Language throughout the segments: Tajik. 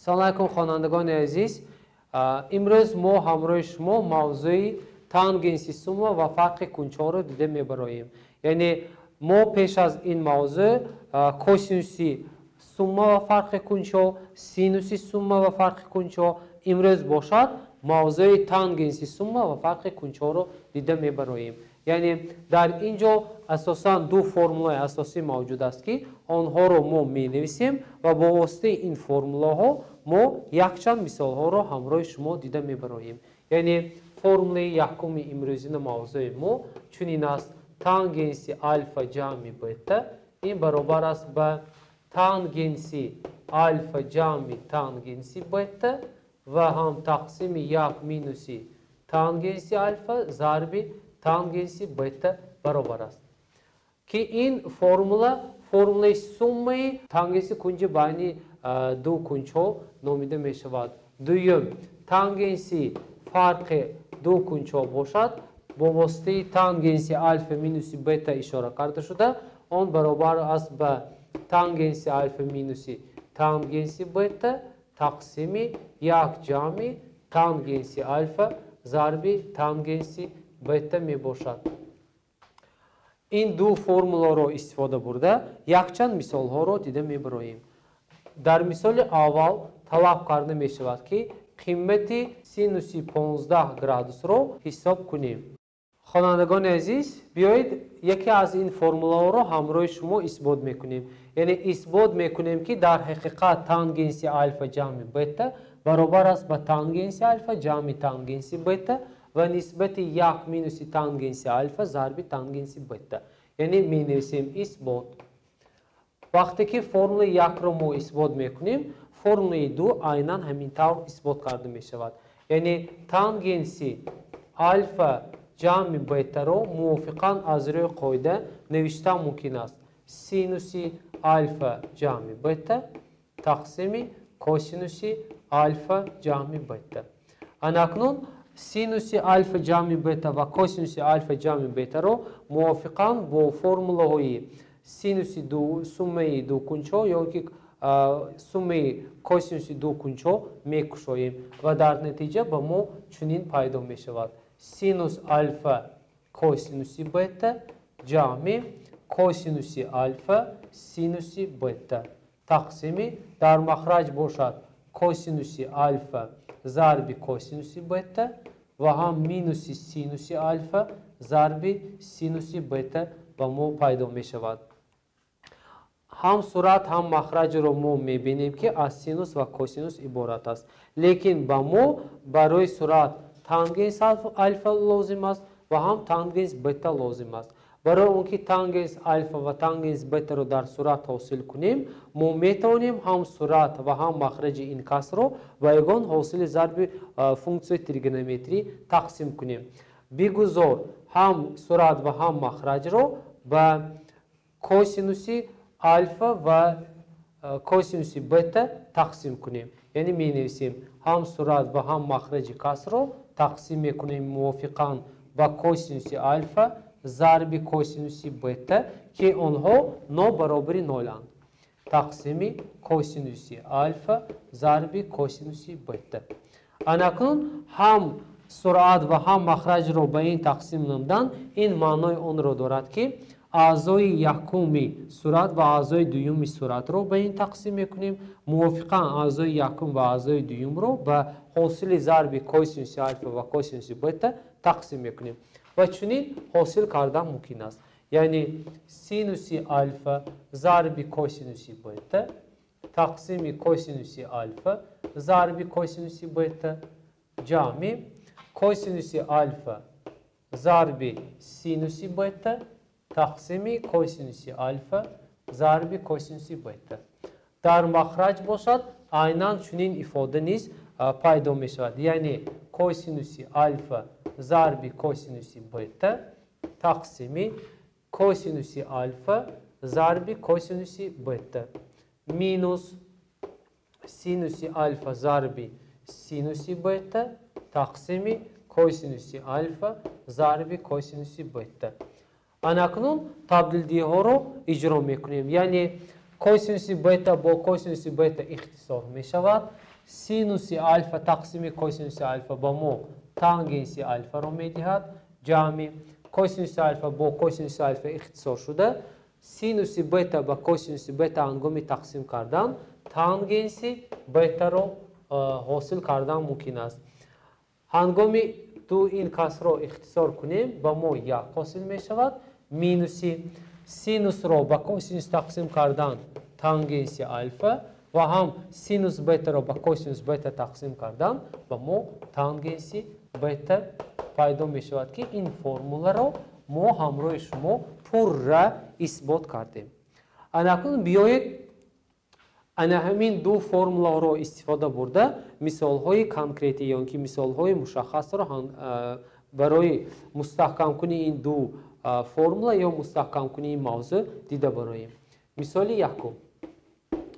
Салом алайкум, хонандагони азиз. Имрӯз мо ҳамроҳи шумо мавзӯи тангенси сумма ва фарқи кунҷҳоро дида мебароем. Яъне мо пеш аз ин мавзӯъ косинуси сумма ва фарқи кунҷҳо, синуси сумма ва фарқи кунҷҳо, имрӯз бошад мавзӯи тангенси сумма ва фарқи кунҷҳоро дида мебароем. Яъне дар ин ҷо асосан ду формулаи асосӣ мавҷуд аст, ки онҳоро мо менависем ва бо воситаи ин формулаҳо мо якчанд мисолҳоро ҳамроҳи шумо дида мебароем. Яъне формулаи якуми имрӯзина мавзӯи мо чунин аст: тангенси алфа ҷамъи бета ин баробар аст ба тангенси алфа ҷамъи тангенси бета ва ҳам тақсими як минуси тангенси алфа зарби тангенси бета баробар аст, ки ин формула формулаи суммаи тангенси кунҷи байни ду кунҷҳо номида мешавад. Дуюм, тангенси фарқи ду кунҷҳо бошад, бо воситаи тангенси алфа минуси бета ишора карда шуда, он баробар аст ба тангенси алфа минуси тангенси бета тақсими як ҷамъи тангенси алфа зарби тангенси бета мебошад. Ин ду формуларо истифода бурда якчанд мисолҳоро дида мебароем. Дар мисоли аввал талаб карда мешавад, ки қимати синуси 15 градусро ҳисоб кунем. Хонандагони азиз, биёед яке аз ин формулаҳоро ҳамроҳи шумо исбот мекунем. Яъне исбот мекунем, ки дар ҳақиқат тангенси алфа ҷамъи бета баробар аст ба тангенси алфа ҷамъи тангенси бета ва нисбати як минуси тангенси алфа зарби тангенси бета. Яъне менависем исбот. Вақте ки формулаи якро мо исбот мекунем, формулаи ду айнан ҳамин тавр исбот карда мешавад. Яъне тангенси алфа ҷамъи бетаро мувофиқан аз рӯи қоида навишта мумкин аст: синуси алфа ҷамъи бета тақсими косинуси алфа ҷамъи бета. Анакнун синуси алфа ҷамъи бета ва косинуси алфа ҷамъи бетаро мувофиқан бо формулаҳои синуси суммаи ду кунҷҳо ё ки суммаи косинуси ду кунҷҳо мекушоем ва дар натиҷа ба мо чунин пайдо мешавад: синус алфа косинуси бета ҷамъи косинуси алфа синуси бета тақсими дар махраҷ бошад косинуси алфа зарби косинуси бета ва ҳам минуси синуси алфа зарби синуси бета ба мо пайдо мешавад. Ҳам сурат, ҳам махраҷро мо мебинем, ки аз синус ва косинус иборат аст, лекин ба мо барои сурат тангенс алфа лозим аст ва ҳам тангенс бета лозим аст. Барои он ки тангенс алфа ва тангенс бетаро дар сурат ҳосил кунем, мо метавонем ҳам сурат ва ҳам махраҷи ин касрро ба ягон ҳосили зарби функсияи тригонометрӣ тақсим кунем. Бигузор ҳам сурат ва ҳам махраҷро ба косинуси алфа ва косинуси бета тақсим кунем. Яъне менависем: ҳам сурат ва ҳам махраҷи касрро тақсим мекунем мувофиқан ба косинуси алфа зарби косинуси бета, ки онҳо нобаробари ноланд, тақсими косинуси алфа зарби косинуси бета. Анакнун ҳам суръат ва ҳам махраҷро ба ин тақсим намудан ин маънои онро дорад, ки аъзои якуми сурат ва аъзои дуюми суратро ба ин тақсим мекунем. Мувофиқан аъзои якум ва аъзои дуюмро ба ҳосили зарби косинуси алфа ва косинуси бета тақсим мекунем ва чунин ҳосил кардан мумкин аст. Яъне синуси алфа зарби косинуси бета тақсими косинуси алфа зарби косинуси бета ҷамъи косинуси алфа зарби синуси бета тақсими косинуси алфа зарби косинуси бета. Дар махраҷ бошад айнан чунин ифода низ пайдо мешавад. Яъне косинуси алфа зарби косинуси бета тақсими косинуси алфа зарби косинуси бета минус синуси алфа зарби синуси бета тақсими косинуси алфа зарби косинуси бета. Анакнун табдилдиҳоро иҷро мекунем. Яъне Косинуси бета бо косинуси бета ихтисор мешавад. Синуси алфа тақсими косинуси алфа ба мо тангенси алфаро медиҳад. Ҷамъи косинуси алфа бо косинуси алфа ихтисор шуда, синуси бета ба косинуси бета ҳангоми тақсим кардан тангенси бетаро ҳосил кардан мумкин аст. Ҳангоми ду ин касрро ихтисор кунем, ба мо як ҳосил мешавад. Минуси синусро ба косинус тақсим кардан тангенси алфа ва ҳам синус бетаро ба косинус бета тақсим кардан ба мо тангенси бета пайдо мешавад, ки ин формуларо мо ҳамроҳи шумо пурра исбот кардем. Анакун биёед ана ҳамин ду формуларо истифода бурда мисолҳои конкретӣ ё ки мисолҳои мушаххасро барои мустаҳкамкунии ин ду формула ё мустаҳкамкунии ин мавзӯъ дида бароем. Мисоли якум.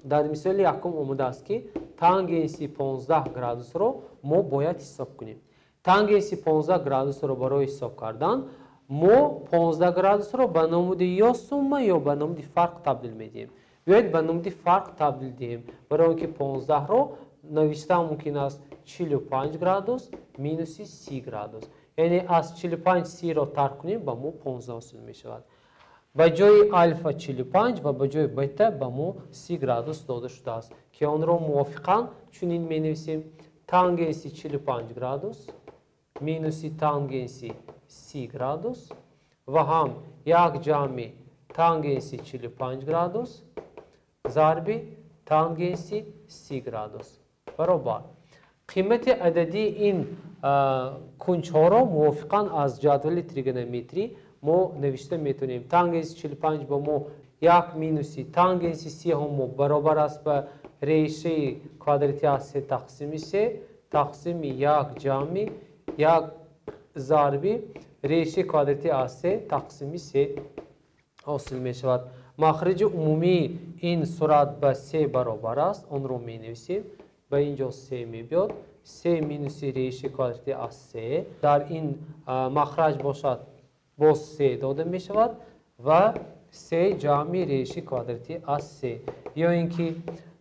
Дар мисоли якум омадааст, ки тангенси 15 градусро мо бояд ҳисоб кунем. Тангенси 15 градусро барои ҳисоб кардан мо 15 градусро ба намуди ё сумма, ё ба намуди фарқ табдил медиҳем. Биёед ба намуди фарқ табдил диҳем. Барои он ки 15-ро навиштан мумкин аст 45 градус минуси 30 градус. Яъне аз 45 30-ро тарк кунем, ба мо 15 ҳосил мешавад. Ба ҷои алфа 45 ва ба ҷои бета ба мо 30 градус дода шудааст, ки онро мувофиқан чунин менависем: тангенси 45 градус минуси тангенси 30 градус ва ҳам як ҷамъи тангенси 45 градус зарби тангенси 30 градус баробар. Қимати ададии ин кунҷҳоро мувофиқан аз ҷадвали тригонометрӣ мо навишта метавонем. Тангенси 45 ба мо як минуси тангенси 30 ҳам мо баробар аст ба решаи квадрати аз се тақсими се тақсими як ҷамъи як зарби решаи квадрати аз се тақсими се ҳосил мешавад. Махраҷи умумии ин сурат ба се баробар аст, онро менависем. Ба ин ҷо се мебиёд. Се минуси решаи квадрати аз се. Дар ин махраҷ бошад боз се дода мешавад ва се ҷамъи решаи квадрати аз се. Ё ин ки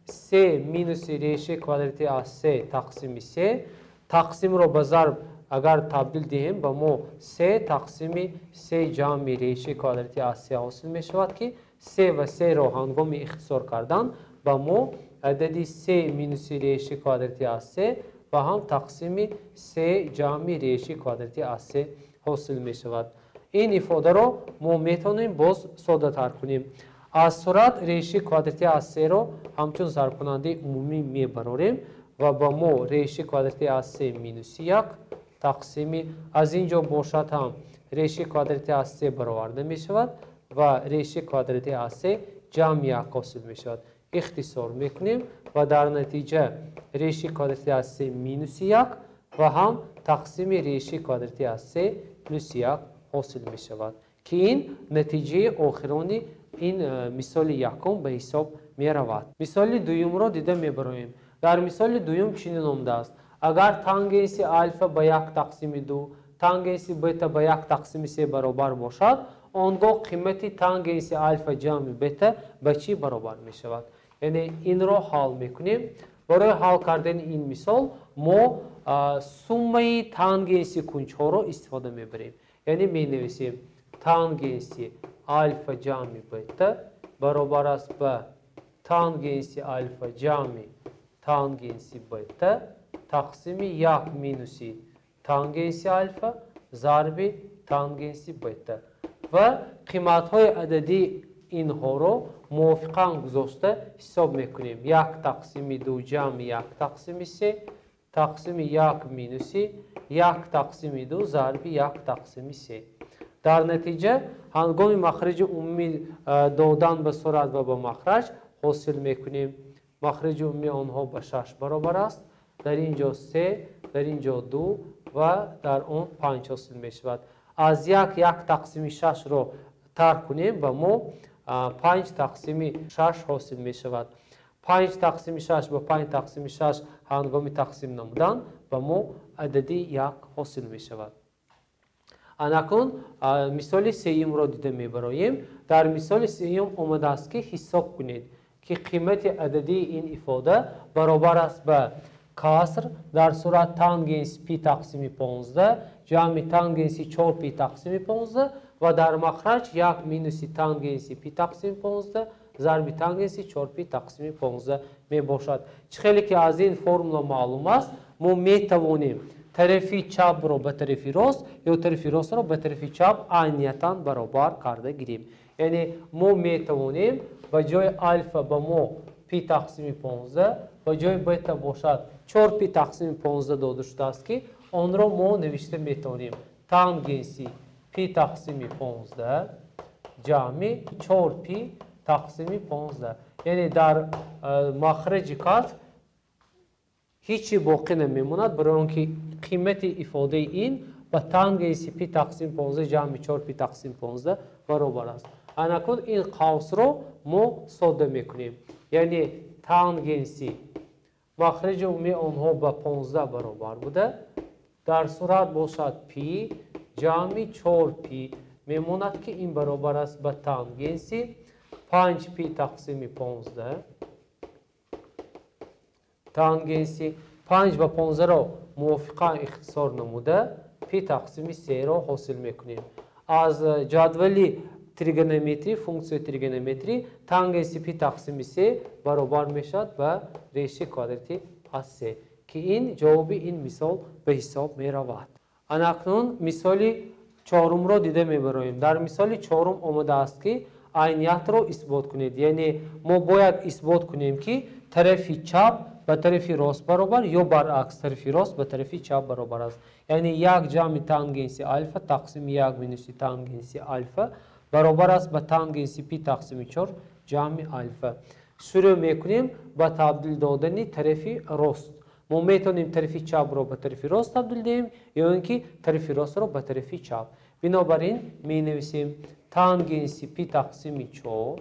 се минуси решаи квадрати аз се тақсими се. Тақсимро ба зарб агар табдил диҳем, ба мо се тақсими се ҷамъи решаи квадрати аз се ҳосил мешавад, ки се ва серо ҳангоми ихтисор кардан ба мо адади се минуси решаи квадрати аз се ва ҳам тақсими се ҷамъи решаи квадрати аз се ҳосил мешавад. Ин ифодаро мо метавонем боз соддатар кунем. Аз сурат решаи квадрати аз серо ҳамчун зарбкунандаи умумӣ мебарорем ва ба мо решаи квадрати аз се минуси як тақсими аз ин ҷо бошад ҳам решаи квадрати аз се бароварда мешавад ва решаи квадрати аз се ҷамъи як ҳосил мешавад. Ихтисор мекунем ва дар натиҷа решаи квадрати аз се минуси як ва ҳам тақсими решаи квадрати аз се плюси як ҳосил мешавад, ки ин натиҷаи охирони ин мисоли якум ба ҳисоб меравад. Мисоли дуюмро дида мебароем. Дар мисоли дуюм чунин омадааст: агар тангенси алфа ба як тақсими ду, тангенси бета ба як тақсими се баробар бошад, он гоҳ қимати тангенси алфа ҷамъи бета ба чӣ баробар мешавад? Яъне инро ҳал мекунем. Барои ҳал кардани ин мисол мо суммаи тангенси кунҷҳоро истифода мебарем. Яъне менависем тангенси алфа ҷамъи бета баробар аст ба тангенси алфа ҷамъи тангенси бета тақсими як минуси тангенси алфа зарби тангенси бета ва қиматҳои ададии инҳоро мувофиқан гузошта ҳисоб мекунем. Як тақсими ду ҷамъи як тақсими се тақсими як минуси як тақсими ду зарби як тақсими се. Дар натиҷа ҳангоми махраҷи умумӣ додан ба сурат ва ба махраҷ ҳосил мекунем. Махраҷи умумии онҳо ба шаш баробар аст. Дар ин ҷо се, дар ин ҷо ду ва дар он панҷ ҳосил мешавад. Аз як як тақсими шашро тарк кунем, ба мо панҷ тақсими шаш ҳосил мешавад. Панҷ тақсими шаш ба панҷ тақсими шаш ҳангоми тақсим намудан ба мо адади як ҳосил мешавад. Анакун мисоли сеюмро дида мебароем. Дар мисоли сеюм омадааст, ки ҳисоб кунед. ки қимати ададии ин ифода баробар аст ба каср дар сурат тангенси пи тақсими 15 ҷамъи тангенси 4 пи тақсими 15 ва дар махраҷ 1 минуси тангенси пи тақсими 15 зарби тангенси 4 пи тақсими 15 мебошад. Чӣ хеле ки аз ин формула маълум аст, мо метавонем тарафи чапро ба тарафи рост ё тарафи ростро ба тарафи чап айниятан баробар карда гирем. Яъне мо метавонем ба ҷои алфа ба мо пи тақсими 15, ба ҷои бета бошад 4 пи тақсими 15 дода шудааст, ки онро мо навишта метавонем тангенси пи тақсими 15 ҷамъи 4 пи тақсими 15. Яъне дар махраҷи каср ҳеҷ боқӣ намемонад, барои он ки қимати ифодаи ин ба тангенси пи тақсими 15 ҷамъи 4 пи тақсими 15 баробар аст. Анакун ин қавсро мо сода мекунем. Яъне тангенси махраҷи умумии онҳо ба 15 баробар буда, дар сурат бошад пи ҷамъи 4 пи мемонад, ки ин баробар аст ба тангенси 5 пи тақсими 15. Тангенси 5 ва 15-ро мувофиқан ихтисор намуда пи тақсими 3-ро ҳосил мекунем. Аз ҷадвали тригонометрӣ, функсияи тригонометрӣ, тангенси пи тақсими 3 баробар мешавад ба реши квадрати аз 3, ки ин ҷавоби ин мисол ба ҳисоб меравад. Анакнун мисоли чорумро дида мебароем. Дар мисоли чорум омадааст, ки айниятро исбот кунед. Яъне мо бояд исбот кунем, ки тарафи чап ба тарафи рост баробар ё баръакс тарафи рост ба тарафи чап баробар аст. Яъне 1 ҷамъи тангенси алфа тақсими 1 минуси тангенси алфа баробар аст ба тангенси пи тақсими 4 ҷамъи алфа. Шурӯъ мекунем ба табдил додани тарафи рост. Мо метавонем тарафи чапро ба тарафи рост табдил диҳем ё ин ки тарафи ростро ба тарафи чап. Бинобар ин менависем тангенси пи тақсими 4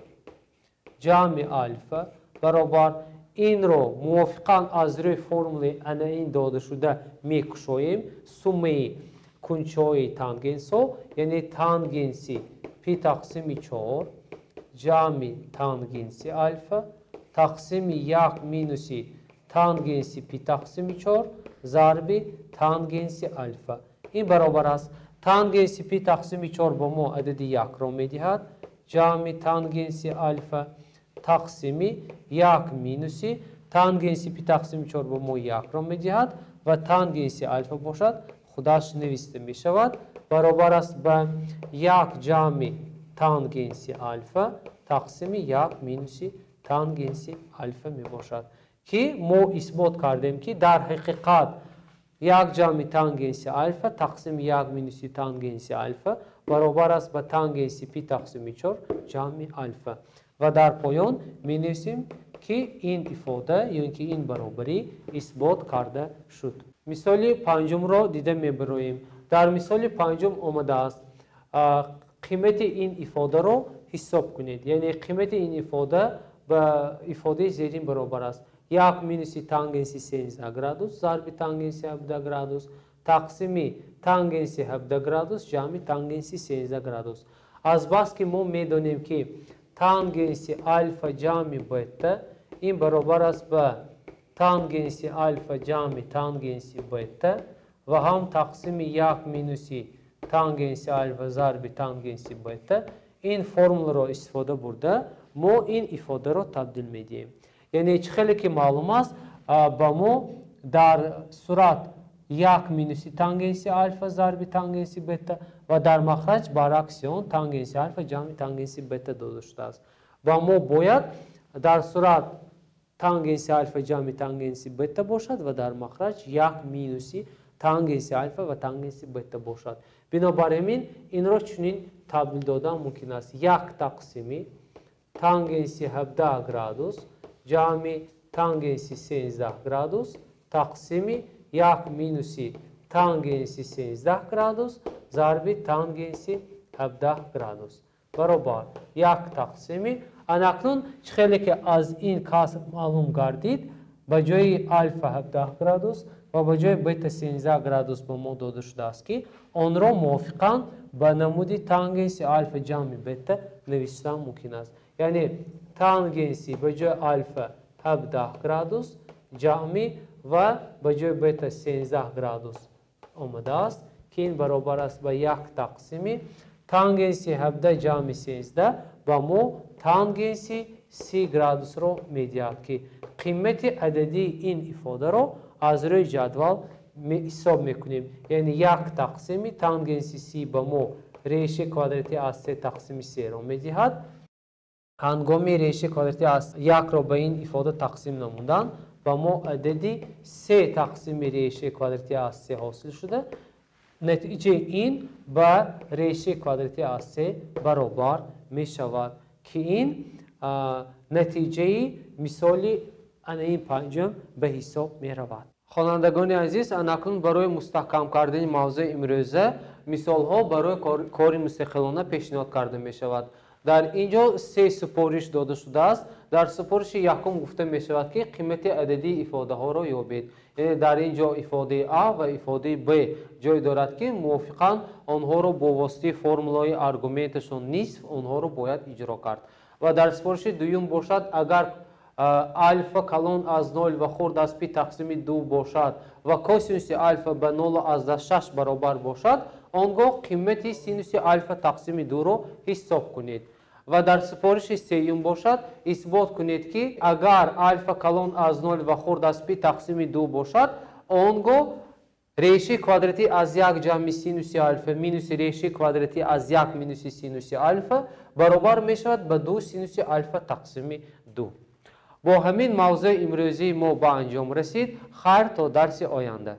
ҷамъи алфа баробар инро мувофиқан аз рӯи формулаи ана ин додашуда мекушоем суммаи кунчҳои тангенсҳо, яъне тангенси пи тақсими 4 ҷамъи тангенси алфа тақсими 1 минуси тангенси пи тақсими 4 зарби тангенси алфа. Ин баробар аст тангенси пи тақсими 4 ба мо адади 1-ро медиҳад, ҷамъи тангенси алфа тақсими 1 минуси тангенси пи тақсими 4 ба мо 1-ро медиҳад ва тангенси алфа бошад худаш нависта мешавад, баробар аст ба 1 ҷамъи тангенси алфа тақсими 1 минуси тангенси алфа мебошад, ки мо исбот кардем, ки дар ҳақиқат 1 ҷамъи тангенси алфа тақсими 1 минуси тангенси алфа баробар аст ба тангенси пи тақсими 4 ҷамъи алфа. Ва дар поён менависем, ки ин ифода ё ин ки ин баробарӣ исбот карда шуд. Мисоли панҷумро дида мебароем. Дар мисоли панҷум омадааст қимати ин ифодаро ҳисоб кунед. Яъне қимати ин ифода ба ифодаи зерин баробар аст: 1 минуси тангенси 13 градус зарби тангенси 17 градус тақсими тангенси 17 градус ҷамъи тангенси 13 градус. Азбаски мо медонем, ки тангенси алфа ҷамъи бета ин баробар аст ба тангенси алфа ҷамъи тангенси бета ва ҳам тақсими 1 минуси тангенси алфа зарби тангенси бета, ин формуларо истифода бурда мо ин ифодаро табдил медиҳем. Яъне чӣ хеле ки маълум аст, ба мо дар сурат 1 минуси тангенси алфа зарби тангенси бета ва дар махраҷ баръакси он тангенси алфа ҷамъи тангенси бета дода шудааст. Ва мо бояд дар сурат тангенси алфа ҷамъи тангенси бета бошад ва дар махраҷ 1 минуси тангенси алфа ва тангенси бета бошад. Бинобар ҳамин инро чунин табдил додан мумкин аст: 1 тақсими тангенси 17 градус ҷамъи тангенси 13 градус тақсими 1 минуси тангенси 13 градус зарби тангенси 17 градус баробар 1 тақсими. Анакнун чӣ хеле ки аз ин каср маълум гардид, ба ҷои алфа 17 градус ва ба ҷои бета 13 градус ба мо дода шудааст, ки онро мувофиқан ба намуди тангенси алфа ҷамъи бета навиштан мумкин аст. Яъне Тангенси ба ҷои алфа 17 градус ҷамъи ва ба ҷои бета 13 градус омадааст, ки ин баробар аст ба як тақсими тангенси 17 ҷамъи 13 ба мо тангенси 30 градусро медиҳад, ки қимати ададии ин ифодаро аз рӯи ҷадвал ҳисоб мекунем. Яъне як тақсими тангенси 30 ба мо решаи квадрати аз се тақсими серо медиҳад. Ҳангоми решаи квадрати аз якро ба ин ифода тақсим намудан ба мо адади се тақсими решаи квадрати аз се ҳосил шуда, натиҷаи ин ба решаи квадрати аз се баробар мешавад, ки ин натиҷаи мисоли ана ин панҷум ба ҳисоб меравад. Хонандагони азиз, анакнун барои мустаҳкам кардани мавзӯи имрӯза мисолҳо барои кори мустақилона пешниҳод карда мешавад. Дар ин ҷо се супориш дода шудааст. Дар супориши якум гуфта мешавад, ки қимати ададии ифодаҳоро ёбед. Яъне дар ин ҷо ифодаи А ва ифодаи Б ҷой дорад, ки мувофиқан онҳоро бо воситаи формулаи аргументашон нисф онҳоро бояд иҷро кард. Ва дар супориши дуюм бошад, агар алфа калон аз нол ва хурд аз пи тақсими ду бошад ва косинуси алфа ба 0,6 баробар бошад, он гоҳ қимати синуси алфа тақсими дуро ҳисоб кунед. Ва дар супориши сеюм бошад, исбот кунед, ки агар алфа калон аз нол ва хурд аз пи тақсими ду бошад, он гоҳ решаи квадратӣ аз як ҷамъи синуси алфа минуси решаи квадратӣ аз як минуси синуси алфа баробар мешавад ба ду синуси алфа тақсими ду. Бо ҳамин мавзӯи имрӯзии мо ба анҷом расид. Хайр, то дарси оянда.